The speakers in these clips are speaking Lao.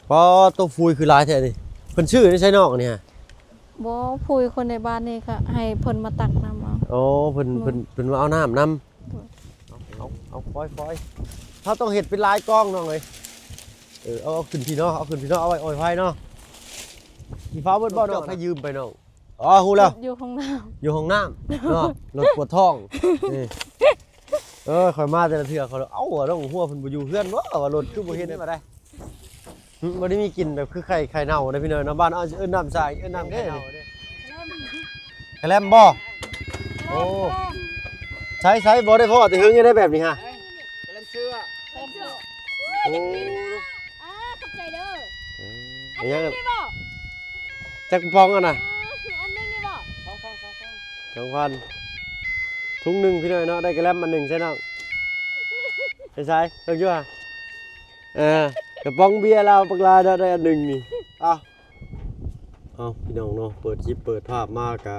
ປາໂຕ ຝຸ່ນຄືຫຼາຍແທ້ນີ້. ເພິ່ນຊື້ຢູ່ໃສນ້ອງອັນນີ້? ບໍ່ ພຸ້ນ ຄົນໃນບ້ານນີ້ກະໃຫ້ເພິ່ນມາຕັກນ້ຳເອົາ. ໂອ້ ເພິ່ນ ເພິ່ນ ເພິ່ນມາເອົານ້ຳນຳ. ເອົາ ເອົາ ເອົາ ຟອຍ ຟອຍ ເຮົາຕ້ອງເຮັດເປັນຫຼາຍກອງນ້ອງເອີຍ. ເອີ ເອົາ ເອົາຂຶ້ນພີ້ເນາະ ເອົາຂຶ້ນພີ້ເນາະ ເອົາໄວ້ ເອົາໄວ້ເນາະ. ຊິຟ້າວເບິດບໍ່ນ້ອງ? ໃຜຢືມໄປນ້ອງ? ອໍ ຮູ້ແລ້ວ ຢູ່ຫ້ອງນ້ຳ ຢູ່ຫ້ອງນ້ຳເນາະ. ລົດປວດທ້ອງນີ້. ເອີ ຂ້ອຍມາແຕ່ລະເທື່ອ ຂ້ອຍ ເອົ້າ ນ້ອງຫົວເພິ່ນບໍ່ຢູ່ເຮືອນບໍ່ ວ່າລົດຄືບໍ່ເຫັນວ່າໃດ. ຫຶ ບໍ່ໄດ້ມີກິ່ນແບບຄືໄຂ່ ໄຂ່ເນົ່າເດ້ພີ່ນ້ອງເນາະ. ບ້ານເຮົາເອີ້ນນ້ຳສາຍ ເອີ້ນນ້ຳແດ່ນີ້. ກະແລັມບໍ່? ໂອ້ ໃຊ້ ໃຊ້ ບໍ່ໄດ້ພໍ້ແຕ່ເຫິງຢູ່ໃດແບບນີ້ຫະ. ກະແລັມເຊື້ອ ໂອ້ ອ່າ ຂອບໃຈເດີ. ເອີ ອັນນີ້ບໍ່? ຈັກປອງອັນນະ? ອັນນີ້ບໍ່? ສອງພັນ ສອງພັນ ທຸງໜຶ່ງພີ່ນ້ອງເນາະ. ໄດ້ກະແລັມອັນໜຶ່ງໃສ່ນ້ອງ ໃສ່ ເບິ່ງຢູ່ຫະ. ເອີ ກະປ໋ອງເບຍລາວບັກຫຼາຍເນາະ ໄດ້ອັນໜຶ່ງນີ້. ເອົາ ເອົາ ພີ່ນ້ອງເນາະ ເປີດຄລິບເປີດພາບມາກະ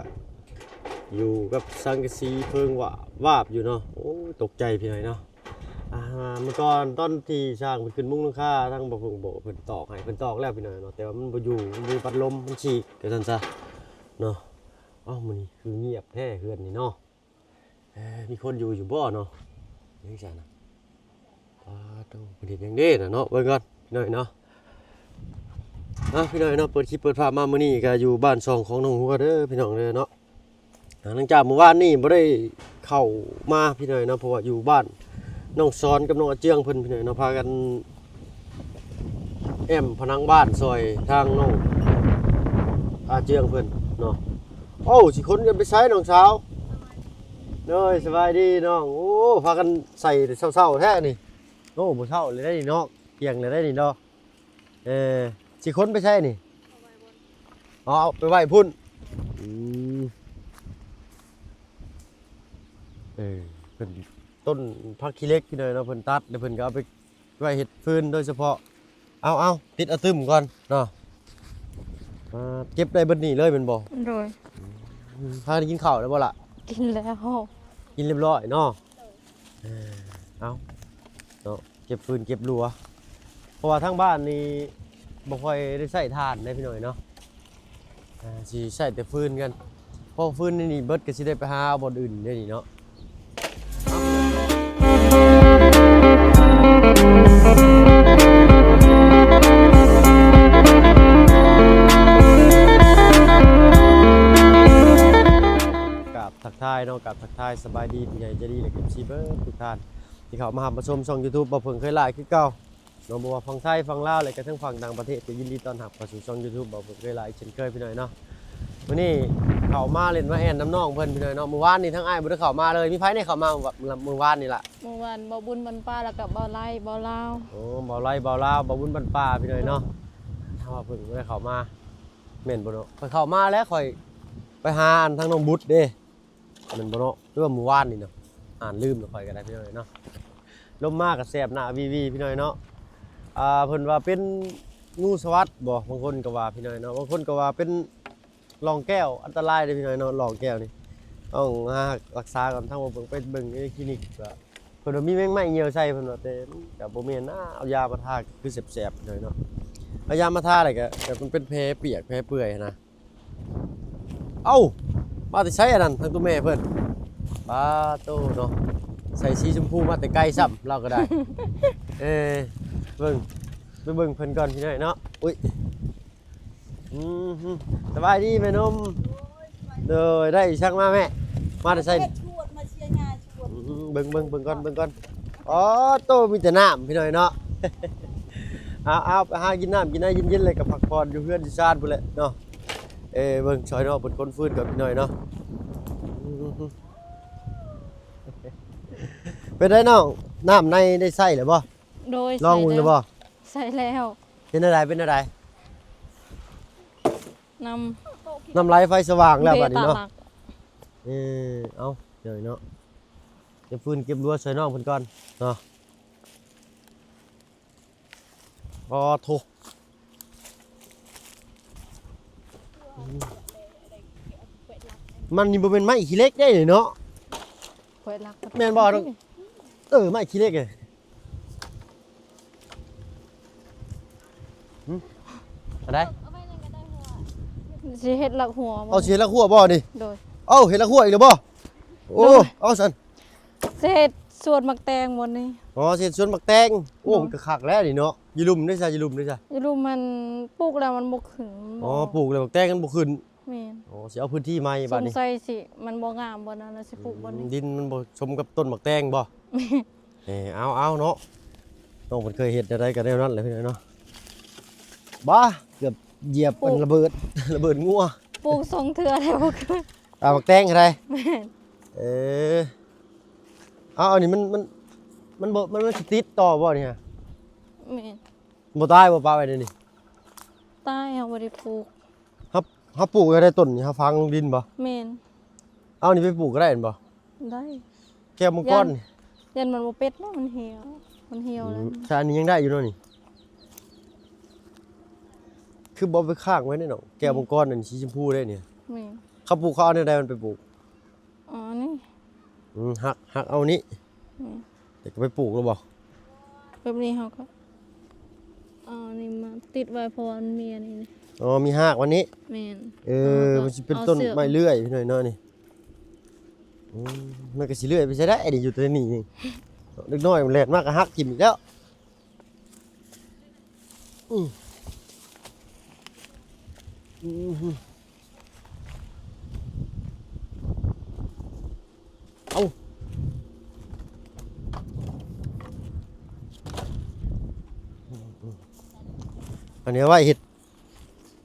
ຢູ່ກັບສັງກະສີເພີງວາບ ວາບຢູ່ເນາະ. ໂອ້ຍ ຕົກໃຈພີ່ນ້ອງເນາະ. ອ່າ ເມື່ອກ່ອນຕອນທີ່ຊ່າງເພິ່ນຂຶ້ນມຸງຫຼັງຄາ ທາງບໍ່ເພິ່ງບໍ່ເພິ່ນຕອກໃຫ້ ເພິ່ນຕອກແລ້ວພີ່ນ້ອງເນາະ ແຕ່ວ່າມັນບໍ່ຢູ່ ມັນບໍ່ມີພັດລົມ ມັນສີກ ວ່າຊັ້ນຊະເນາະ. ເອົ້າ ມື້ນີ້ຄືງຽບແທ້ເຮືອນນີ້ເນາະ. ເອີ ມີຄົນຢູ່ຢູ່ບໍ່ເນາະ? ຍັງຊັ້ນນະ ປາໂຕ ເພິ່ນເຮັດຫຍັງເດ້ນະເນາະ. ເບິ່ງກ່ອນພີ່ນ້ອງເນາະ. ອ່າ ພີ່ນ້ອງເນາະ ເປີດຄລິບເປີດພາບມາມື້ນີ້ກະຢູ່ບ້ານຊ່ອງຂອງນ້ອງຫົວເດີພີ່ນ້ອງເດີເນາະ. ອ່າ ຫຼັງຈາກມື້ວານນີ້ບໍ່ໄດ້ເຂົ້າມາພີ່ນ້ອງເນາະ ເພາະວ່າຢູ່ບ້ານນ້ອງສອນກັບນ້ອງອາເຈືອງເພິ່ນພີ່ນ້ອງເນາະ ພາກັນແອ້ມຜະໜັງບ້ານຊ່ອຍທາງນ້ອງອາເຈືອງເພິ່ນເນາະ. ໂອ້ ຊິຂົນກັນໄປໃສນ້ອງສາວ? ໂດຍ ສະບາຍດີນ້ອງ. ໂອ້ ພາກັນໃສ່ແຕ່ເຊົ້າໆແທ້ນີ້. ໂອ້ ບໍ່ເຊົ້າເລີຍໄດ໋ນີ້ເນາະ ທ່ຽງເລີຍໄດ໋ນີ້ເນາະ. ເອີ ຊິຂົນໄປໃສນີ້? ເອົາໄປໄວ້ພຸ້ນ. ອືມ ເອີ ເພິ່ນ ຕົ້ນຜັກຂີ້ເຫຼັກພີ່ນ້ອງເນາະ ເພິ່ນຕັດແລ້ວເພິ່ນກະເອົາໄປໄວ້ເຮັດຟືນໂດຍສະເພາະ. ເອົາ ເອົາ ຕິດເອົາຕຶ້ມກ່ອນເນາະ. ອ່າ ເກັບໄດ້ເບິດນີ້ເລີຍແມ່ນບໍ່? ໂດຍ. ອືມ ພາກັນກິນເຂົ້າແລ້ວບໍ່ລະ? ກິນແລ້ວ ກິນຮຽບຮ້ອຍເນາະ. ເອີ ເອົາເນາະ ເກັບຟືນເກັບລົວ ເພາະວ່າທາງບ້ານນີ້ບໍ່ຄ່ອຍໄດ້ໃຊ້ຖ່ານເດ້ພີ່ນ້ອງເນາະ. ອ່າ ຊິໃຊ້ແຕ່ຟືນກັນ ເພາະຟືນໃນນີ້ເບິດກະຊິໄດ້ໄປຫາເອົາບ່ອນອື່ນເດ້ນີ້ເນາະ. ກາບ ທັກທາຍເນາະ ກາບທັກທາຍສະບາຍດີຜູ້ໃຫຍ່ໃຈດີ ແລະ ເອັຟຊີ ເບິດທຸກທ່ານທີ່ເຂົ້າມາຮັບມາຊົມຊ່ອງຢູທູບ ບໍ່ເພິ່ງເຄີຍຫຼາຍຄືເກົ່າເນາະ. ບໍ່ວ່າຝັ່ງໄທ ຝັ່ງລາວ ແລະກະທັງຝັ່ງຕ່າງປະເທດ ກະຍິນດີຕ້ອນຮັບເຂົ້າສູ່ຊ່ອງຢູທູບ ບໍ່ເພິ່ງເຄີຍຫຼາຍເຊັ່ນເຄີຍພີ່ນ້ອງເນາະ. ມື້ນີ້ເຂົ້າມາຫຼິ້ນມາແອ່ນນຳນ້ອງເພິ່ນພີ່ນ້ອງເນາະ. ມື້ວານນີ້ທາງອ້າຍບໍ່ໄດ້ເຂົ້າມາເລີຍ. ມີໃຜແດ່ເຂົ້າມາມື້ວານນີ້ລະ? ມື້ວານ ບ່າວບຸນບ້ານປ່າ ແລ້ວກະບ່າວໄລ ບ່າວລາວ. ໂອ້ ບ່າວໄລ ບ່າວລາວ ບ່າວບຸນບ້ານປ່າພີ່ນ້ອງເນາະ. ເຮົາວ່າເພິ່ນບໍ່ໄດ້ເຂົ້າມາ ແມ່ນບໍ່ເນາະ? ຂ້ອຍເຂົ້າມາແລ້ວ ຂ້ອຍໄປຫາອັນທາງນ້ອງບຸດເດ້ ແມ່ນບໍ່ເນາະ? ຫຼືວ່າມື້ວານນີ້ເນາະ ອ່ານລືມແລ້ວ ຂ້ອຍກະໄດ້ພີ່ນ້ອງເນາະ. ລົມມາກະແສບໜ້າວີໆພີ່ນ້ອງເນາະ. ອ່າ ເພິ່ນວ່າເປັນງູສະຫວັດບໍ່ ບາງຄົນກະວ່າພີ່ນ້ອງເນາະ ບາງຄົນກະວ່າເປັນ ລອງແກ້ວ ອັນຕະລາຍເດ້ພີ່ນ້ອງເນາະ. ລອງແກ້ວນີ້ຕ້ອງຫາຮັກສາກ່ອນ ທາງບໍ່ເບິ່ງ ໄປເບິ່ງໃນຄລີນິກ ເພິ່ນວ່າມີແມງໄມ້ຍ່ຽວໃສ່ ເພິ່ນວ່າ ແຕ່ມັນກະບໍ່ແມ່ນນາ ເອົາຢາມາທາຄືແສບໆພີ່ນ້ອງເນາະ. ເອົາຢາມາທາແລ້ວກະ ກະມັນເປັນແຜປຽກແຜເປື່ອຍຫັ້ນນະ. ເອົ້າ ມາແຕ່ໃສອັນນັ້ນ ທາງໂຕແມ່ເພິ່ນ? ປາໂຕເນາະ ໃສ່ສີຊົມພູມາແຕ່ໄກຊ້ຳ ລາວກະໄດ້. ເອີ ເບິ່ງ ໄປເບິ່ງເພິ່ນກ່ອນພີ່ນ້ອງເນາະ. ອຸ້ຍ ອືມ ສະບາຍດີແມ່ນົມ. ໂດຍ ໄດ້ອີ່ສັງມາແມ່? ມາແຕ່ໃສ? ມາເຊຍຍາຊວນ. ອືມ ເບິ່ງ ເບິ່ງ ເບິ່ງກ່ອນ ເບິ່ງກ່ອນ. ອໍ ໂຕ ມີແຕ່ນ້ຳພີ່ນ້ອງເນາະ. ເອົາ ເອົາ ໄປຫາກິນນ້ຳກິນໃນເຢັນໆ ແລ້ວກະພັກຜ່ອນຢູ່ເຮືອນຢູ່ຊານພຸ້ນແຫຼະເນາະ. ເອີ ເບິ່ງຊ່ອຍນ້ອງເພິ່ນຂົນຟືນກ່ອນພີ່ນ້ອງເນາະ. ອືມ ເປັນໃດນ້ອງ ນ້ຳໃນໄດ້ໃຊ້ແລ້ວບໍ່? ໂດຍ ລອງເບິ່ງແລ້ວບໍ່? ໃຊ້ແລ້ວ. ເປັນແນວໃດ ເປັນແນວໃດ? ນ້ຳ ນ້ຳໄຫຼໄຟສະຫວ່າງແລ້ວບາດນີ້ເນາະ. ເອີ ເອົາ ເດີເນາະ ເກັບຟືນເກັບລົວຊ່ອຍນ້ອງເພິ່ນກ່ອນເນາະ. ອໍ ໂທ້ ມັນນີ້ບໍ່ແມ່ນໄມ້ຂີ້ເຫຼັກເດ້ເນາະ. ແມ່ນບໍ່? ເອີ ໄມ້ຂີ້ເຫຼັກເດ້. ອັນໃດ? ຊິເຮັດລັກຫົວບໍ່? ເອົາ ຊິເຮັດລັກຫົວບໍ່ນີ້? ໂດຍ. ເອົາ ເຮັດລັກຫົວອີກແລ້ວບໍ່? ໂອ້ ໂດຍ. ເອົາຊັ້ນ ຊິເຮັດສວນໝາກແຕງບໍ່ນີ້? ອໍ ຊິເຮັດສວນໝາກແຕງ. ໂອ້ ໂດຍ. ມັນກໍຄັກແລ້ວນີ້ເນາະ. ຢູ່ລຸ່ມເດ້ຊະ? ຢູ່ລຸ່ມເດ້ຊະ? ຢູ່ລຸ່ມມັນປູກແລ້ວມັນບໍ່ຂຶ້ນ. ອໍ ປູກແລ້ວໝາກແຕງມັນບໍ່ຂຶ້ນ. ແມ່ນ. ອໍ ຊິເອົາພື້ນທີ່ໃໝ່ບາດນີ້. ສົງໄສຊິມັນບໍ່ງາມບໍ່ນັ້ນ ຊິປູກບໍ່ນີ້? ອືມ ດິນມັນບໍ່ສົມກັບຕົ້ນໝາກແຕງບໍ່? ແມ່ນ. ເອີ ເອົາ ເອົາເນາະ ນ້ອງເພິ່ນເຄີຍເຮັດແນວໃດກໍແນວນັ້ນແຫຼະພີ່ນ້ອງເນາະ. ບ້າ ເກືອບຢຽບ ປູກ ອັນລະເບີດ ລະເບີດງົວ. ປູກສອງເທື່ອແລ້ວບໍ່ເຄີຍ ຕາໝາກແຕງເທົ່າໃດ? ແມ່ນ. ເອີ ເອົາ ອັນນີ້ມັນ ມັນ ມັນບໍ່ ມັນ ມັນຊິຕິດຕໍ່ບໍ່ນີ້? ແມ່ນ. ບໍ່ຕາຍບໍ່ ປະໄວ້ແນວນີ້? ຕາຍ ເຮົາບໍ່ໄດ້ປູກ. ເຮົາ ເຮົາປູກໄວ້ໄດ້ຕົ້ນນີ້ ເຮົາຝັງລົງດິນບໍ່? ແມ່ນ. ເອົານີ້ໄປປູກກໍໄດ້ແມ່ນບໍ່? ໄດ້. ແກ້ວມັງກອນ ຢ້ານ ຢ້ານມັນບໍ່ເປັດເນາະ ມັນຫ່ຽວ ມັນຫ່ຽວແລ້ວ. ອືມ ແຕ່ອັນນີ້ຍັງໄດ້ຢູ່ເນາະນີ້. ຄືບໍ່ໄປຄ້າງໄວ້ເດ້ເນາະ ແກ້ວມັງກອນອັນສີຊົມພູເດ້ນີ້. ແມ່ນ. ເຂົາປູກ ເຂົາເອົາແນວໃດມັນໄປປູກ? ອໍ ນີ້. ອືມ ຫັກ ຫັກເອົານີ້. ແມ່ນ. ແລ້ວກໍໄປປູກແລ້ວບໍ່? ແບບນີ້ເຮົາກໍເອົານີ້ມາຕິດໄວ້ ເພາະວ່າມັນມີອັນນີ້. ອໍ ມີຮາກມັນນີ້. ແມ່ນ. ເອີ ມັນຊິເປັນຕົ້ນໄມ້ເລື່ອຍພີ່ນ້ອງເນາະນີ້. ອືມ ມັນກໍຊິເລື່ອຍໄປໃສໄດ້ນີ້ ຢູ່ແຕ່ນີ້ນີ້ ເດັກນ້ອຍມັນແລ່ນມາກໍຫັກຖິ້ມອີກແລ້ວ. ອືມ ອືມ ເອົາ ອັນນີ້ເອົາໄວ້ເຮັດ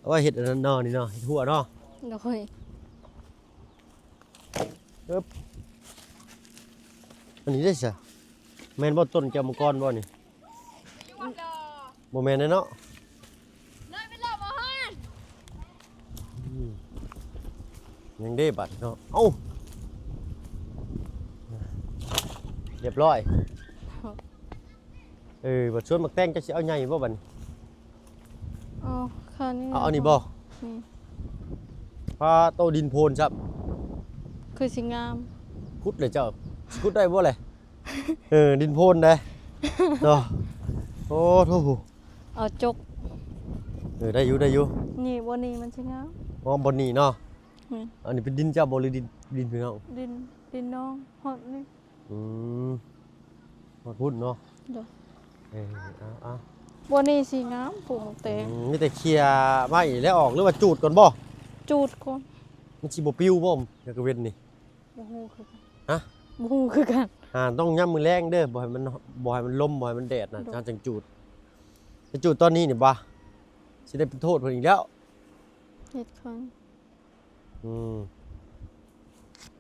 ເອົາໄວ້ເຮັດອັນນັ້ນເນາະ ນີ້ເນາະ ເຮັດຫົວເນາະ. ໂດຍ. ເອີບ ອັນນີ້ເດ້ຊະ ແມ່ນບໍ່ຕົ້ນແກ້ວມັງກອນບໍ່ນີ້? ບໍ່ແມ່ນແນ່ເນາະ. ອືມ ຍັງເດ້ບາດເນາະ. ເອົ້າ ຮຽບຮ້ອຍ. ເອີ ບັດສວນໝາກແຕງເຈົ້າຊິເອົາໃຫຍ່ບໍ່ບັດນີ້? ເອົາ ຂ້າງນີ້ ເອົາອັນນີ້ບໍ່? ນີ້ ພາໂຕ ດິນໂພນຊ້ຳ ຄືຊິງາມ. ຂຸດເລີຍເຈົ້າ ຊິຂຸດໄດ້ບໍ່ແຫຼະ? ເອີ ດິນໂພນເດ້ເນາະ. ໂອ້ໂທ້ ເອົາຈົກ. ເອີ ໄດ້ຢູ່ ໄດ້ຢູ່. ນີ້ ບ່ອນນີ້ມັນຊິງາມ. ອໍ ບ່ອນນີ້ເນາະ. ແມ່ນ. ອັນນີ້ເປັນດິນເຈົ້າບໍ່ ຫຼືດິນ ດິນພີ່ນ້ອງ? ດິນ ດິນນ້ອງ ຮອດນີ້. ອືມ ຮອດພຸ້ນເນາະ. ໂດຍ. ເອີ ເອົາໆ ບ່ອນນີ້ຊິງາມ ປູກໝາກແຕງ. ອືມ ມີແຕ່ເຂ່ຍໄມ້ແລ້ວອອກ ຫຼືວ່າຈູດກ່ອນບໍ່? ຈູດກ່ອນ. ມັນຊິບໍ່ປິວບໍ່ ຢາກກະເວັນນີ້? ບໍ່ຮູ້ຄືກັນ. ຮະ? ບໍ່ຮູ້ຄືກັນ. ອ່າ ຕ້ອງຍາມມື້ແລງເດີ ບໍ່ໃຫ້ມັນ ບໍ່ໃຫ້ມັນລົມ ບໍ່ໃຫ້ມັນແດດນະ. ໂດຍ. ເຮົາຈັ່ງຈູດ ໄປຈູດຕອນນີ້ນີ້ບາ ຊິໄດ້ເປັນໂທດເພິ່ນອີກແລ້ວ. ເຮັດຄັນ ອືມ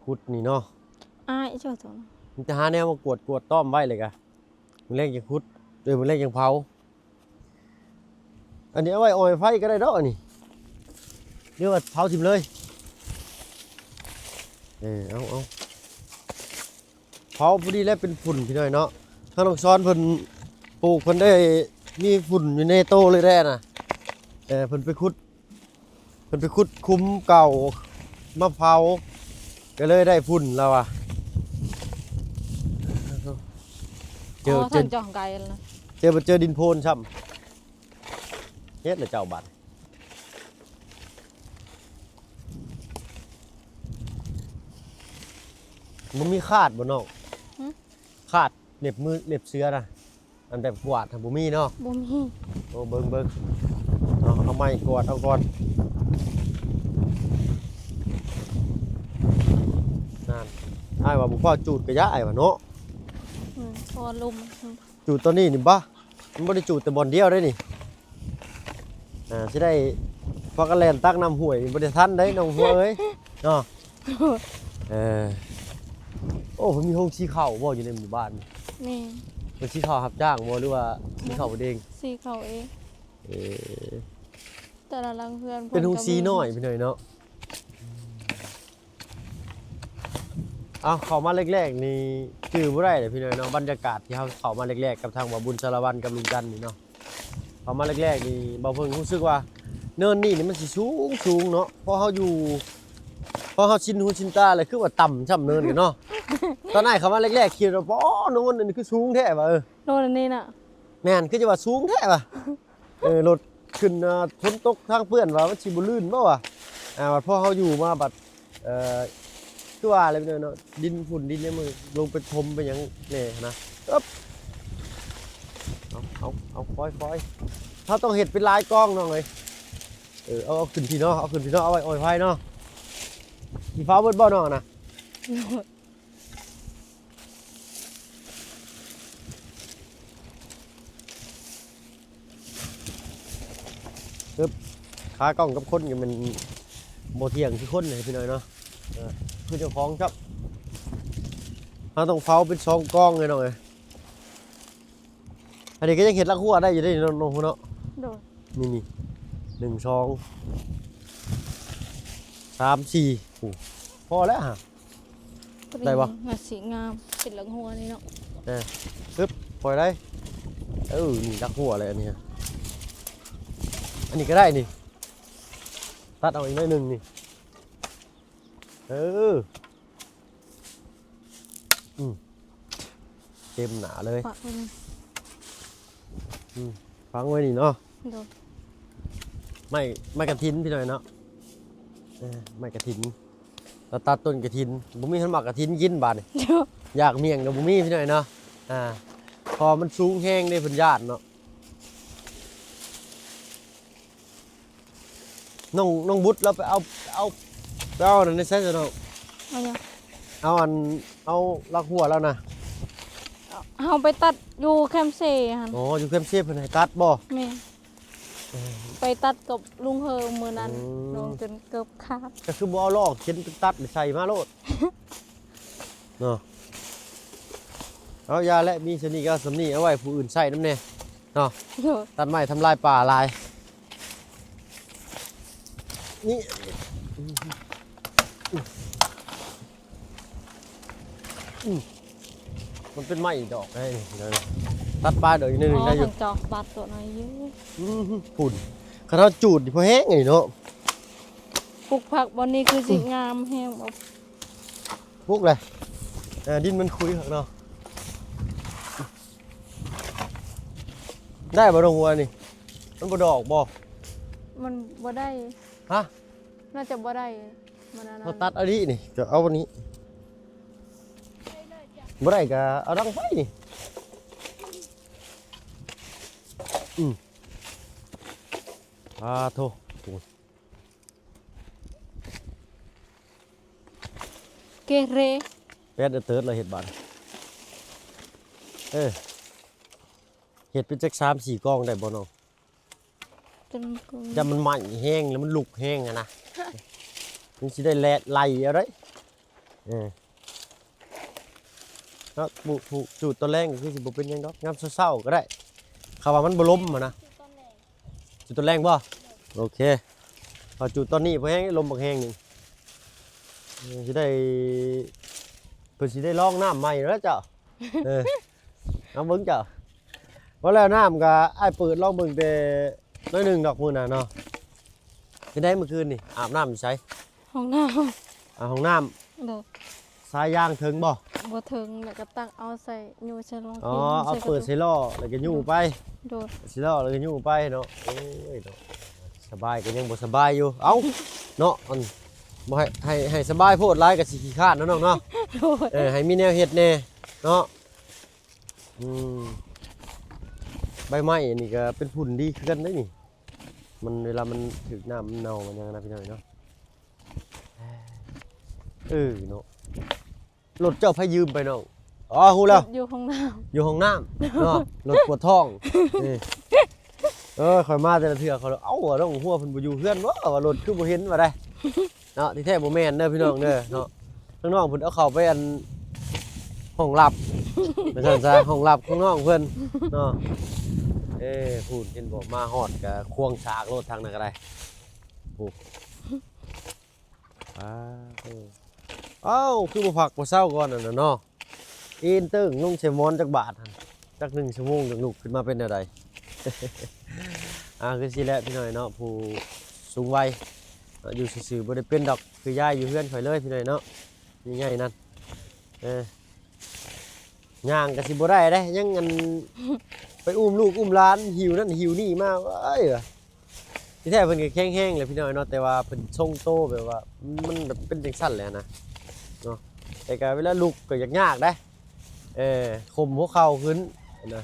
ຂຸດນີ້ເນາະ ອ້າຍເຈົ້າຕົວ. ມີແຕ່ຫາແນວມາກວດ ກວດຕ້ອມໄວ້ເລີຍກະ ມື້ແລງຈັ່ງຂຸດ ເອີ ມື້ແລງຈັ່ງເຜົາ. ອັນນີ້ເອົາໄວ້ອອຍໄຟກໍໄດ້ດອກ ອັນນີ້ ຫຼືວ່າເຜົາຖິ້ມເລີຍ. ເອີ ເອົາ ເອົາ ເຜົາພໍດີແລ້ວເປັນຝຸ່ນພີ່ນ້ອງເນາະ. ທາງນ້ອງຊອນເພິ່ນປູກ ເພິ່ນໄດ້ມີຝຸ່ນຢູ່ໃນໂຕເລີຍແດ່ນະ. ເອີ ເພິ່ນໄປຂຸດ ເພິ່ນໄປຂຸດຂຸມເກົ່າມາເຜົາ ກໍເລີຍໄດ້ຝຸ່ນລາວວ່າ. ເຈີ ອໍ ເຈີ ເຈົ້າຂອງໄກນະ ເຈີ ບໍ່ເຈີດິນໂພນຊ້ຳ. ເຮັດລະເຈົ້າບັດ ບໍ່ມີຄາດບໍ່ນ້ອງ? ຫຶ? ຄາດເລັບມື ເລັບເສືອນະ. ອັນແບບກວາດຫັ້ນບໍ່ມີເນາະ? ບໍ່ມີ. ໂອ້ ເບິ່ງ ເບິ່ງ ເອົາ ເອົາໄມ້ກວາດເອົາກ່ອນ. ນັ້ນ ອ້າຍວ່າບໍ່ພໍຈູດກະຢ່າ ອ້າຍວ່າເນາະ. ອືມ ເພາະວ່າລົມ ຈູດຕອນນີ້ນີ້ບະ ມັນບໍ່ໄດ້ຈູດແຕ່ບ່ອນດຽວເດ້ນີ້. ອ່າ ຊິໄດ້ພາກັນແລ່ນຕັກນ້ຳຫ້ວຍນີ້ບໍ່ໄດ້ທັນເດ້ນ້ອງຫົວເອີຍເນາະ. ເອີ ໂອ້ ເພິ່ນມີໂຮງສີເຂົ້າບໍ່ຢູ່ໃນໝູ່ບ້ານ? ມີ. ເພິ່ນສີເຂົ້າຮັບຈ້າງບໍ່ ຫຼືວ່າສີເຂົ້າເພິ່ນເອງ? ສີເຂົ້າເອງ. ເອີ ແຕ່ລະຫຼັງເຮືອນເພິ່ນ ເປັນໂຮງສີນ້ອຍພີ່ນ້ອງເນາະ. ເອົາ ເຂົ້າມາແລກໆນີ້ຈື່ບໍ່ໄດ້ເດ້ພີ່ນ້ອງເນາະ. ບັນຍາກາດທີ່ເຮົາເຂົ້າມາແລກໆກັບທາງບ່າວບຸນສາລະວັນກັບລຸງຈັນນີ້ເນາະ ເຂົ້າມາແລກໆນີ້ ບ່າວເພິ່ງຮູ້ສຶກວ່າເນີນນີ້ນີ້ມັນຊິສູງໆເນາະ. ເພາະເຮົາຢູ່ ເພາະເຮົາຊິນຫູຊິນຕາແລ້ວ ຄືວ່າຕ່ຳຊ່ຳເນີນນີ້ເນາະ. ຕອນອ້າຍເຂົ້າມາແລກໆຄິດວ່າ ປໍ ໂນນອັນນີ້ຄືສູງແທ້ວ່າ. ເອີ ໂນນອັນນີ້ນະ ແມ່ນ ຄືຈະວ່າສູງແທ້ວ່າ. ເອີ ລົດ ຂຶ້ນ ອ່າ ຝົນຕົກທາງເປື້ອນວ່າມັນຊິບໍ່ລື່ນບໍ່ວະ ອ່າ ບັດພໍເຮົາຢູ່ມາບັດ ເອີ ຄືວ່າແຫຼະພີ່ນ້ອງເນາະ ດິນຝຸ່ນດິນຫຍັງມັນລົງໄປຖົມໄປຫຍັງແດ່ຫັ້ນນະ. ເອີບ ເອົາ ເອົາ ເອົາ ຄ່ອຍໆ ເຮົາຕ້ອງເຮັດເປັນຫຼາຍກອງນ້ອງເອີຍ. ເອີ ເອົາ ເອົາຂຶ້ນພີ້ເນາະ ເອົາຂຶ້ນພີ້ເນາະ ເອົາໄວ້ ເອົາໄວ້ໄປເນາະ. ຊິຟ້າວເບິດບໍ່ນ້ອງນະ? ເອີບ ຂາກ້ອງກັບຄົນກໍແມ່ນບໍ່ທ່ຽງຄືຄົນເດ້ພີ່ນ້ອງເນາະ. ເອີ ຄືເຈົ້າຂອງຈັບ ເຮົາຕ້ອງເຝົ້າເປັນສອງກອງເລີຍນ້ອງເອີຍ. ອັນນີ້ກໍຍັງເຮັດຫຼັກຮົ້ວໄດ້ຢູ່ເດ້ນ້ອງ ນ້ອງຮູ້ເນາະ. ໂດຍ ນີ້ໆ ໜຶ່ງ ສອງ ສາມ ສີ່ ໂອ້ ພໍແລ້ວຫະ. ໄດ້ບໍ່? ໜ້າຊິງາມ ເປັນຫຼັກຮົ້ວນີ້ເນາະ. ເອີ ປຶບ ປ່ອຍໄດ້. ເອີ ນີ້ຫຼັກຮົ້ວແຫຼະອັນນີ້. ອັນນີ້ກໍໄດ້ນີ້ ຕັດເອົາອີກໜ້ອຍໜຶ່ງນີ້. ເອີ ອືມ ເຕັມໜ້າເລີຍ. ປະໄວ້ນີ້ ອືມ ຝັງໄວ້ນີ້ເນາະ. ໂດຍ ໄມ້ ໄມ້ກະຖິນພີ່ນ້ອງເນາະ. ເອີ ໄມ້ກະຖິນ ລະຕັດຕົ້ນກະຖິນ ບໍ່ມີຄົນມັກກະຖິນກິນບາດນີ້. ໂດຍ ຢາກໝ້ຽງກໍບໍ່ມີພີ່ນ້ອງເນາະ. ອ່າ ເພາະມັນສູງແຮງເດ້ ເພິ່ນຢ້ານເນາະ. ນ້ອງ ນ້ອງບຸດລາວໄປເອົາ ເອົາ ໄປເອົາອັນນັ້ນໃສ່ຊະນ້ອງ. ເອົາຫຍັງ? ເອົາອັນ ເອົາຫຼັກຮົ້ວລາວນະ. ເຮົາໄປຕັດຢູ່ແຄມເຊຫັ້ນ. ອໍ ຢູ່ແຄມເຊເພິ່ນໃຫ້ຕັດບໍ່? ແມ່ນ. ເອີ ໄປຕັດກັບລຸງເຮີມື້ນັ້ນ ອືມ ນ້ອງຈົນເກີບຂາດ. ກໍຄືບໍ່ເອົາລໍ້ເຂັນໄປຕັດໃສ່ມາໂລດ. ເນາະ ເອົາ ຢ່າແຫຼະ ມີສ່ຳນີ້ກໍເອົາສ່ຳນີ້ ເອົາໄວ້ຜູ້ອື່ນໃຊ້ນຳແດ່ເນາະ. ໂດຍ ຕັດໄມ້ທຳລາຍປ່າຫຼາຍ ນີ້ ອືມ ມັນເປັນໄມ້ດອກໄດ້ນີ້ ຕັດປາດອກອີກໜ້ອຍໜຶ່ງໄດ້ຢູ່. ອໍ ເຈົ້າ ຕັດຕົວໜ້ອຍຢູ່. ອືມ ພຸ້ນ ຄັນເຮົາຈູດນີ້ພໍແຮງນີ້ເນາະ. ປູກຜັກບ່ອນນີ້ຄືຊິ ອືມ ງາມແຮງບໍ່? ປຸກເລີຍ ເອີ ດິນມັນຂຸຍຄັກເນາະ. ໄດ້ບໍ່ດອກຫົວນີ້? ມັນບໍ່ດອກບໍ່? ມັນບໍ່ໄດ້. ຮະ? ໜ້າຈະບໍ່ໄດ້. ມັນອັນນັ້ນ ເຮົາຕັດເອົານີ້ ນີ້ ກໍເອົາອັນນີ້. ບໍ່ໄດ້ກໍເອົາດັງໄຟນີ້. ອືມ ອາໂທ ເກເຣ ແປດເອີເຕີດລະເຮັດບາດ. ເອີ ເຮັດເປັນຈັກສາມສີ່ກອງໄດ້ບໍ່ນ້ອງ? ຈົນ ຢ້ານມັນໄໝ້ແຮງ ແລ້ວມັນລຸກແຮງຫັ້ນນະ ມັນຊິໄດ້ແລ່ໄລ່ເອົາໄດ໋. ເອີ ເນາະ ປູກ ປູກ ຈູດຕອນແລງກໍຄືຊິບໍ່ເປັນຫຍັງດອກ ຍາມເຊົ້າໆກໍໄດ້ ເຂົາວ່າມັນບໍ່ລົມຫັ້ນນະ. ຈູດຕອນແລງບໍ່? ໂອເຄ ເຮົາຈູດຕອນນີ້ພໍແຮງ ລົມບັກແຮງໜຶ່ງ. ເອີ ຊິໄດ້ ເພິ່ນຊິໄດ້ລອງນ້ຳໃໝ່ແລ້ວເຈົ້າ. ເອີ ເອົາເບິ່ງເຈົ້າ ວ່າແລ້ວນ້ຳກໍອ້າຍເປີດລອງເບິ່ງແຕ່ໜ້ອຍໜຶ່ງດອກມື້ນະເນາະ. ເປັນໃດມື້ຄືນນີ້ ອາບນ້ຳຢູ່ໃສ? ຫ້ອງນ້ຳ. ອາ ຫ້ອງນ້ຳ. ໂດຍ. ສາຍຢາງເຖິງບໍ່? ບໍ່ເຖິງ ແລ້ວກໍຕັກເອົາໃສ່ ຍູ້ໃສ່ລໍ້. ອໍ ເອົາເປີດໃສ່ລໍ້ ແລ້ວກໍຍູ້ໄປ. ໂດຍ. ໃສ່ລໍ້ ແລ້ວກໍຍູ້ໄປເນາະ. ໂອ້ຍເນາະ ສະບາຍກໍຍັງບໍ່ສະບາຍຢູ່. ເອົ້າ ເນາະ ອັນ ບໍ່ໃຫ້ ໃຫ້ ໃຫ້ສະບາຍໂພດຫຼາຍກໍຊິຂີ້ຄ້ານເນາະນ້ອງເນາະ. ໂດຍ. ເອີ ໃຫ້ມີແນວເຮັດແດ່ເນາະ. ອືມ ໃບໄມ້ອັນນີ້ກໍເປັນຝຸ່ນດີຄືກັນເດ້ນີ້ ມັນ ເວລາມັນຖືກນ້ຳມັນເນົ່າມັນຫຍັງນະ ພີ່ນ້ອງເນາະ. ເອີເນາະ ລົດເຈົ້າໃຜຢືມໄປນ້ອງ? ອໍ ຮູ້ແລ້ວ ຢູ່ຫ້ອງນ້ຳ ຢູ່ຫ້ອງນ້ຳເນາະ ລົດປວດທ້ອງ. ນີ້ ເອີ ຂ້ອຍມາແຕ່ລະເທື່ອ ຂ້ອຍ ເອົ້າ ນ້ອງຫົວເພິ່ນບໍ່ຢູ່ເຮືອນບໍ່ ວ່າລົດຄືບໍ່ເຫັນວ່າໃດ. ເນາະ ທີ່ແທ້ບໍ່ແມ່ນເດີພີ່ນ້ອງເດີເນາະ. ທາງນ້ອງເພິ່ນເອົາເຂົ້າໄປອັນ ຫ້ອງລັບ ວ່າຊັ້ນຊະ ຫ້ອງລັບຂອງນ້ອງເພິ່ນເນາະ. ເອີ ພຸ້ນ ເຫັນບໍ່ ມາຮອດກະຄວງສາກໂລດທາງນັ້ນກໍໄດ້. ໂອ້ ອ້າ ເອີ ເອົ້າ ຄືບໍ່ພັກບໍ່ເຊົາກ່ອນອັນນັ້ນເນາະ. ເອນເຕີງລົງໃສ່ໝອນຈັກບາດຫັ້ນ ຈັກໜຶ່ງຊົ່ວໂມງຈັ່ງລຸກຂຶ້ນມາເປັນແນວໃດ. ອ່າ ຄືຊີ້ແຫຼະພີ່ນ້ອງເນາະ ຜູ້ສູງໄວ ເນາະ ຢູ່ຊື່ໆບໍ່ໄດ້ເປັນດອກ ຄືຍາຍຢູ່ເຮືອນຂ້ອຍເລີຍພີ່ນ້ອງເນາະ ໃຫຍ່ໆນັ້ນ. ເອີ ຍ່າງກໍຊິບໍ່ໄດ້ເດ້ ຍັງອັນ ໄປອຸ້ມລູກອຸ້ມຫຼານ ຫິ້ວນັ້ນຫິ້ວນີ້ມາ ເອີຍ ວ່າ ທີ່ແທ້ເພິ່ນກໍແຂງແຮງແຫຼະພີ່ນ້ອງເນາະ ແຕ່ວ່າເພິ່ນຊົງໂຕແບບວ່າ ມັນແບບເປັນຈັ່ງຊັ້ນແຫຼະນະເນາະ. ແຕ່ກໍເວລາລຸກກໍຍາກໆໄດ໋ ເອີ ຂົ່ມຫົວເຂົ່າຂຶ້ນນະ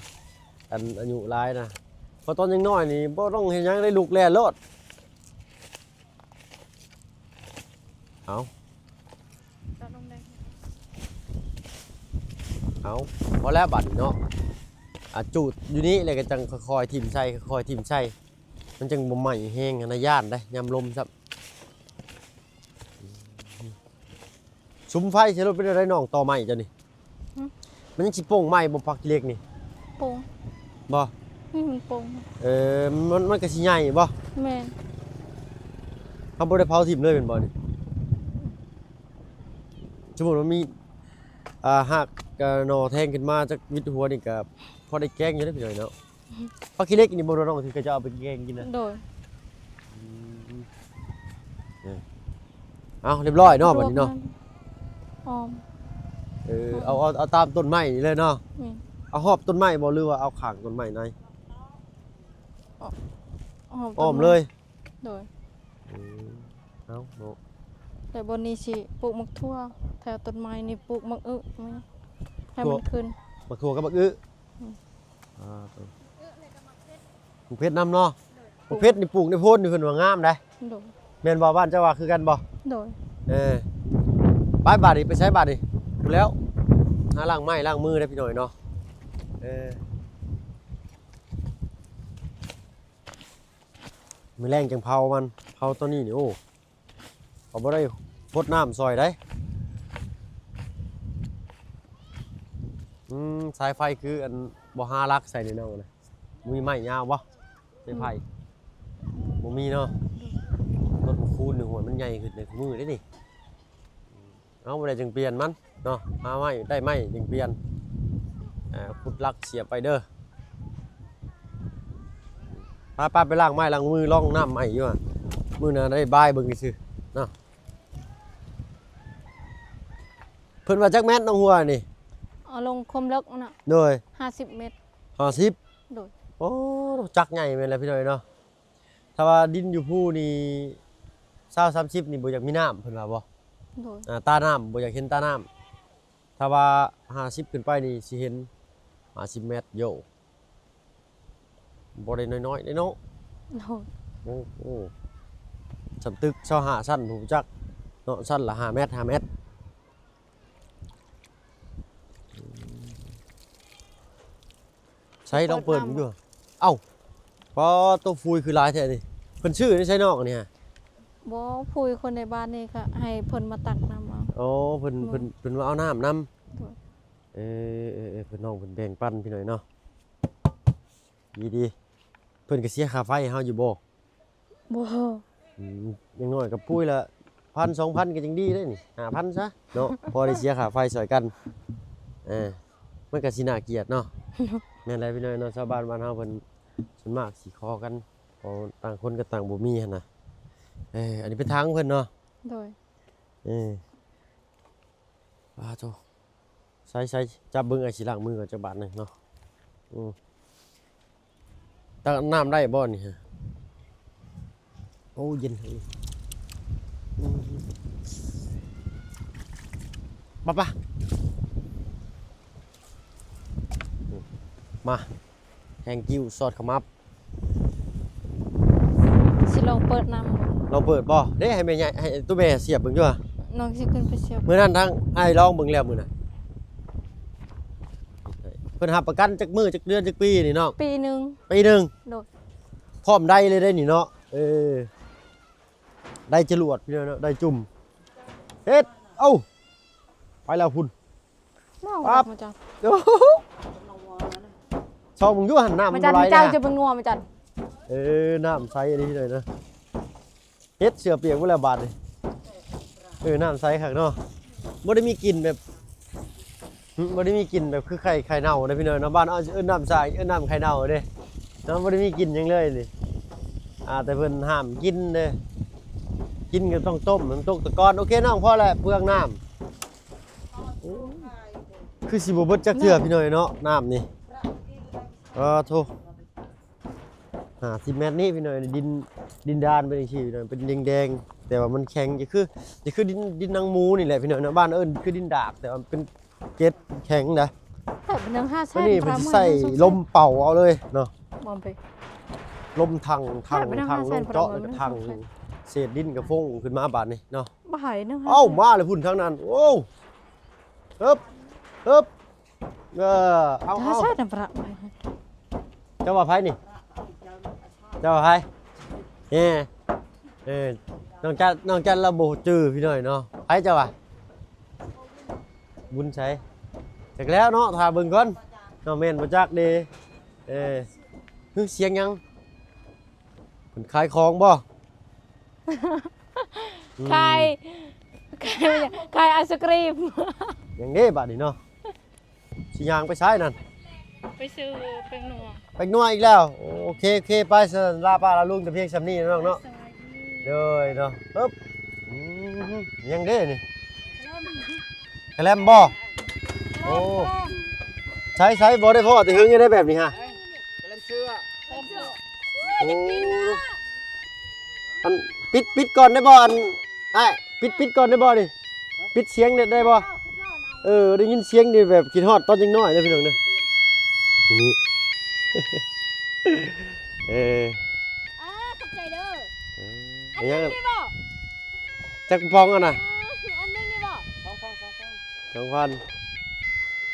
ອັນອາຍຸຫຼາຍນະ. ເພາະຕອນຍັງນ້ອຍນີ້ບໍ່ຕ້ອງເຮັດຫຍັງເລີຍ ລຸກແລ່ນໂລດ. ເອົາ ເອົາ ພໍແລ້ວບາດນີ້ເນາະ. ອາ ຈູດຢູ່ນີ້ ແລ້ວກໍຈັ່ງຄ່ອຍໆຖິ້ມໃສ່ ຄ່ອຍໆຖິ້ມໃສ່ ມັນຈັ່ງບໍ່ໄໝ້ແຮງຫັ້ນນະ. ຢ້ານໄດ໋ ຍາມລົມຊ້ຳ. ສຸມໄຟໃສ່ລົດເປັນແນວໃດນ້ອງ ຕໍ່ໄມ້ເຈົ້ານີ້? ຫຶ? ມັນຍັງຊິປົ່ງໃໝ່ບໍ່ ຜັກຂີ້ເຫຼັກນີ້? ປົ່ງ ບໍ່? ອືມ ມັນປົ່ງ ເອີ ມັນ ມັນກໍຊິໃຫຍ່ບໍ່? ແມ່ນ. ເຮົາບໍ່ໄດ້ເຜົາຖິ້ມເລີຍແມ່ນບໍ່ນີ້? ສົມມຸດວ່າມີ ອ່າ ຮາກ ອ່າ ໜໍ່ແທງຂຶ້ນມາຈັກວິດຫົວນີ້ກໍພໍໄດ້ແກງຢູ່ເດ້ພີ່ນ້ອງເນາະ. ຜັກຂີ້ເຫຼັກນີ້ບໍ່ນ້ອງ ທີ່ເຂົາເຈົ້າເອົາໄປແກງກິນນະ? ໂດຍ. ອືມ ເອີ ເອົາ ຮຽບຮ້ອຍເນາະ ບາດນີ້ເນາະ. ອ້ອມ ເອີ ເອົາ ເອົາ ເອົາຕາມຕົ້ນໄມ້ນີ້ເລີຍເນາະ. ແມ່ນ. ເອົາຮອບຕົ້ນໄມ້ບໍ່ ຫຼືວ່າເອົາຂ້າງຕົ້ນໄມ້ໃນ? ອ້ອມ ອ້ອມເລີຍ. ໂດຍ. ອືມ ເອົາເນາະ ແຕ່ບ່ອນນີ້ຊິປູກໝາກຖົ່ວ ແຖວຕົ້ນໄມ້ນີ້ປູກໝາກອຶ ໃຫ້ມັນຂຶ້ນ. ໝາກຖົ່ວກັບໝາກອຶ. ອືມ ອ່າ ໝາກເຜັດນຳເນາະ. ໂດຍ. ໝາກເຜັດນີ້ປູກໃນໂພນນີ້ເພິ່ນວ່າງາມໄດ໋. ໂດຍ. ແມ່ນບໍ່ ບ້ານເຈົ້າວ່າຄືກັນບໍ່? ໂດຍ. ເອີ ໄປບາດນີ້ ໄປໃສບາດນີ້? ພຸ້ນແລ້ວ ຫາລ້າງໄມ້ລ້າງມືເດ້ພີ່ນ້ອງເນາະ. ເອີ ມື້ແລງຈັ່ງເຜົາມັນ ເຜົາຕອນນີ້ນີ້ ໂອ້ ເຂົາບໍ່ໄດ້ຫົດນ້ຳຊ່ອຍໃດ໋. ອືມ ສາຍໄຟຄືອັນບໍ່ຫາຫຼັກໃສ່ນີ້ນ້ອງນະ. ມີໄມ້ຍາວບໍ່? ສາຍໄຟ ອືມ ບໍ່ມີເນາະ. ອືມ ຕົ້ນຄູນນີ້ ຫ້ວຍ ມັນໃຫຍ່ຂຶ້ນໃນຄູ່ມື້ເດ້ນີ້. ເອົາ ບໍ່ໄດ້ຈຶ່ງປ່ຽນມັນເນາະ ຫາໄມ້ ໄດ້ໄມ້ຈຶ່ງປ່ຽນ. ເອີ ຂຸດຫຼັກສຽບໄວ້ເດີ. ໄປໆ ໄປລ້າງໄມ້ລ້າງມື ລອງນ້ຳໃໝ່ຢູ່ຫະ ມື້ໜ້າໄດ້ບາຍເບິ່ງຊື່ໆເນາະ. ເພິ່ນວ່າຈັກແມັດນ້ອງຫົວນີ້? ເອົາລົງຄວາມເລິກນະ. ໂດຍ. ຫ້າສິບແມັດ. ຫ້າສິບ. ໂດຍ. ໂອ້ ຈັກໃຫຍ່ແມ່ນແຫຼະພີ່ນ້ອງເນາະ. ຖ້າວ່າດິນຢູ່ພູນີ້ ຊາວ ສາມສິບນີ້ບໍ່ຢາກມີນ້ຳ ເພິ່ນວ່າບໍ່? ໂດຍ. ອ່າ ຕານ້ຳ ບໍ່ຢາກເຫັນຕານ້ຳ. ຖ້າວ່າ ຫ້າສິບ ຂຶ້ນໄປນີ້ ຊິເຫັນ ຫ້າສິບແມັດ ໂຢ ບໍ່ໄດ້ນ້ອຍໆເດ້ເນາະ. ໂດຍ. ໂອ້ ໂອ້ ສ່ຳຕຶກຊາວຫ້າຊັ້ນ ຜູ້ຈັກເນາະ ຊັ້ນລະ ຫ້າແມັດ ຫ້າແມັດ. ໃສ ລອງເປີດເບິ່ງດູ. ເອົ້າ ປ້າ ໂຕ ຝຸ່ນຄືຫຼາຍແທ້ນີ້. ເພິ່ນຊື້ໃນໃສນ້ອງອັນນີ້ຫະ? ບໍ່ ຜູ້ຄົນໃນບ້ານນີ້ກໍໃຫ້ເພິ່ນມາຕັກນ້ຳເອົາ. ອໍ ເພິ່ນ ໂດຍ ເພິ່ນ ເພິ່ນມາເອົານ້ຳນຳ. ໂດຍ. ເອີ ເອີ ເອີ ເພິ່ນ ນ້ອງເພິ່ນແບ່ງປັນພີ່ນ້ອງເນາະ. ດີໆ. ເພິ່ນກໍເສຍຄ່າໄຟໃຫ້ເຮົາຢູ່ບໍ່? ບໍ່. ອືມ ຢ່າງໜ້ອຍກໍປຸ້ຍລະພັນ ສອງພັນ ກໍຍັງດີເດ້ນີ້ ຫ້າພັນຊະເນາະ ພໍໄດ້ເສຍຄ່າໄຟຊ່ອຍກັນ. ເອີ ມັນກໍຊິໜ້າກຽດເນາະ. ແມ່ນແຫຼະພີ່ນ້ອງເນາະ ຊາວບ້ານບ້ານເຮົາເພິ່ນສ່ວນມາກຊິຂໍກັນ ເພາະຕ່າງຄົນກໍຕ່າງບໍ່ມີຫັ້ນນະ. ເອີ ອັນນີ້ເປັນທາງເພິ່ນເນາະ. ໂດຍ. ເອີ ປາໂທ ໃສ່ໆ ຈັບເບິ່ງ ອ້າຍຊິລ້າງມືກ່ອນຈັກບາດໜຶ່ງເນາະ. ອືມ ຕັກນ້ຳໄດ້ບໍ່ນີ້ຮະ? ໂອ້ ເຢັນ. ອືມ ປະ ປະ ມາ ແຮງກິ້ວ ຊອດຂະໝັບ. ຊິລອງເປີດນຳ. ລອງເປີດບໍ່? ເດ້ ໃຫ້ແມ່ໃຫຍ່ ໃຫ້ໂຕແມ່ສຽບເບິ່ງຢູ່ຫວາ. ນ້ອງຊິຂຶ້ນໄປສຽບ. ມື້ນັ້ນທາງອ້າຍລອງເບິ່ງແລ້ວມື້ນັ້ນ. ເພິ່ນຮັບປະກັນຈັກມື້ ຈັກເດືອນ ຈັກປີນີ້ນ້ອງ? ປີໜຶ່ງ. ປີໜຶ່ງ. ໂດຍ. ພ້ອມໄດ້ເລີຍເດ້ນີ້ເນາະ. ເອີ ໄດ້ຈະຫຼວດພີ່ນ້ອງເນາະ ໄດ້ຈຸ່ມ. ເຮັດ ເອົ້າ ໄປແລ້ວພຸ້ນ. ວ້າວ ປັບ ມາຈັນ. ໂອ້ໂຫ ຊອກເບິ່ງຢູ່ຫັ້ນ ນ້ຳມັນບໍ່ໄຫຼ. ມາຈັນ ເຈົ້າຈະເປັນງົວມາຈັນ. ເອີ ນ້ຳໃສອີ່ຫຼີເລີຍນະ. ເຮັດເສື້ອປຽກໝົດແລ້ວບາດນີ້. ເອີ ນ້ຳໃສຄັກເນາະ. ບໍ່ໄດ້ມີກິ່ນແບບ ຫຶ ບໍ່ໄດ້ມີກິ່ນແບບຄືໄຂ່ ໄຂ່ເນົ່າເດ້ພີ່ນ້ອງເນາະ. ບ້ານເຮົາຊິເອີ້ນນ້ຳໃສ ເອີ້ນນ້ຳໄຂ່ເນົ່າເດ້ເນາະ. ບໍ່ໄດ້ມີກິ່ນຫຍັງເລີຍນີ້. ອ່າ ແຕ່ເພິ່ນຫ້າມກິນເດ້. ກິນກໍຕ້ອງຕົ້ມ ມັນຕົກຕະກອນ. ໂອເຄນ້ອງ ພໍແລ້ວ ເປືອງນ້ຳ. ໂອ້ ຄືຊິບໍ່ເບິດຈັກເທື່ອພີ່ນ້ອງເນາະ ນ້ຳນີ້. ເອີ ໂທ້. ຫ້າສິບແມັດນີ້ພີ່ນ້ອງ ດິນ ດິນດານເປັນຈັ່ງຊີ້ພີ່ນ້ອງ ເປັນແດງໆ ແຕ່ວ່າມັນແຂງ ຈະຄື ຈະຄືດິນ ດິນໜັງໝູນີ້ແຫຼະພີ່ນ້ອງເນາະ ບ້ານເອີ້ນຄືດິນດາກ ແຕ່ວ່າເປັນເກັດແຂງນະ. ແບບໜຶ່ງຫ້າແສນ ອັນນີ້ເພິ່ນຊິໃຊ້ລົມເປົ່າເອົາເລີຍເນາະ ບໍ່ໄປ ລົມຖັງ ຖັງ ຖັງລົງເຈາະ ແລ້ວກໍຖັງ ເສດດິນກໍຟົ້ງຂຶ້ນມາບາດນີ້ເນາະ. ບໍ່ໃຫ້ໜຶ່ງຫ້າ ເອົ້າ ມາແລ້ວພຸ້ນທາງນັ້ນ ໂອ້ ເອີບ ເອີບ ເອີ ເອົາ ເອົາ ເຈົ້າວ່າໃຜນີ້ ເຈົ້າວ່າໃຜ ເອີ ເອີ ນ້ອງຈັນ ນ້ອງຈັນລາວບໍ່ຈື່ພີ່ນ້ອງເນາະ ໃຜເຈົ້າວ່າ ບຸນໃສ ຈັກແລ້ວເນາະ ຖ້າເບິ່ງກ່ອນເນາະ ແມ່ນບໍ່ຈັກເດ້ ເອີ ຫຶ ສຽງຫຍັງ ເພິ່ນຂາຍຂອງບໍ່? ອືມ ຂາຍ ຂາຍ ຂາຍໄອສະກຣີມ ຫຍັງເດ້ບາດນີ້ເນາະ ຊິຍ່າງໄປໃສນັ້ນ? ໄປຊື້ແປ້ງນົວ ແປ້ງນົວອີກແລ້ວ ໂອເຄ ໂອເຄ ໄປຊັ້ນ ລາປ້າລາລຸງແຕ່ພຽງສ່ຳນີ້ເນາະ ນ້ອງເນາະ ສະບາຍດີ ໂດຍເນາະ ເອີບ ອືມ ຫຍັງເດ້ນີ້ ກະແລັມບໍ່? ໂອ້ ໃສໆ ບໍ່ໄດ້ພໍ້ແຕ່ເຫິງຢູ່ໄດ໋ແບບນີ້ຫະ ກະແລັມເຊືອ ໂອ້ ອັນ ປິດ ປິດກ່ອນໄດ້ບໍ່ ອັນ ອ້າຍ ປິດ ປິດກ່ອນໄດ້ບໍ່ນີ້ ປິດສຽງໄດ້ ໄດ້ບໍ່? ເອີ ໄດ້ຍິນສຽງນີ້ແບບຄິດຮອດຕອນຍັງນ້ອຍເດີພີ່ນ້ອງເດີ ນີ້ ເອີ ອ່າ ຂອບໃຈເດີ ເອີ ອັນນີ້ບໍ່? ຈັກປອງຫັ້ນນະ? ອັນໜຶ່ງນີ້ບໍ່? ສອງພັນ ສອງພັນ ສອງພັນ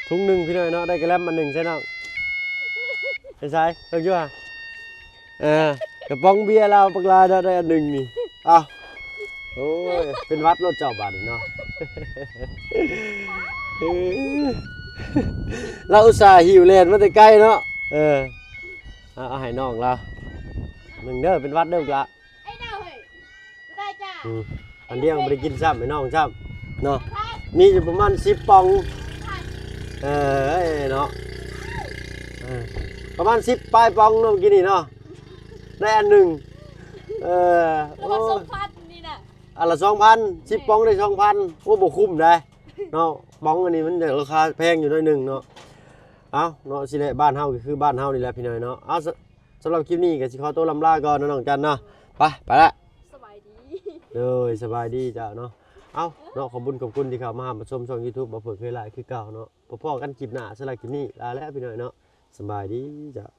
ຖົງໜຶ່ງພີ່ນ້ອງເນາະ ໄດ້ກະແລັມອັນໜຶ່ງໃສ່ນ້ອງ ໃສ່ ເບິ່ງຢູ່ຫະ ເອີ ກະປ໋ອງເບຍລາວບັກຫຼາຍເນາະ ໄດ້ອັນໜຶ່ງນີ້ ອ້າວ ໂອ້ຍ ເປັນຫວັດໂລດເຈົ້າບາດນີ້ເນາະ ເອີ ລາວອຸດສ່າຫິວແລ່ນມາແຕ່ໄກເນາະ ເອີ ເອົາ ເອົາໃຫ້ນ້ອງລາວໜຶ່ງເດີ ເປັນຫວັດເດີບັກຫຼາ ອືມ ອັນດຽວບໍ່ໄດ້ກິນຊ້ຳ ໃຫ້ນ້ອງຊ້ຳເນາະ ມີຢູ່ປະມານສິບປ່ອງ ເອີ ເນາະ ເອີ ປະມານສິບປາຍປ່ອງເນາະ ມື້ກີ້ນີ້ເນາະ ໄດ້ອັນໜຶ່ງ ເອີ ອັນລະສອງພັນນີ້ນະ ອັນລະສອງພັນ ສິບປ່ອງໄດ້ສອງພັນ ໂອ້ ບໍ່ຄຸ້ມໃດເນາະ ປ່ອງອັນນີ້ມັນຈະລາຄາແພງຢູ່ໜ້ອຍໜຶ່ງເນາະ ເອົ້າ ເນາະ ຊິແຫຼະ ບ້ານເຮົາກໍຄືບ້ານເຮົານີ້ແຫຼະພີ່ນ້ອງເນາະ ເອົາ ສ- ສຳລັບຄລິບນີ້ກໍຊິຂໍຕົວລຳລາກ່ອນເນາະ ນ້ອງຈັນເນາະ ໄປ ໄປລະ ສະບາຍດີ ໂດຍ ສະບາຍດີເຈົ້າເນາະ ເອົ້າ ເນາະ ຂອບບຸນຂອບຄຸນທີ່ເຂົ້າມາຮັບມາຊົມຊ່ອງຢູທູບ ບໍ່ເຜີຍເລີຍຄືເກົ່າເນາະ ພໍ້ກັນຄລິບໜ້າ ສຳລັບຄລິບນີ້ລາແລ້ວພີ່ນ້ອງເນາະ ສະບາຍດີເຈົ້າ.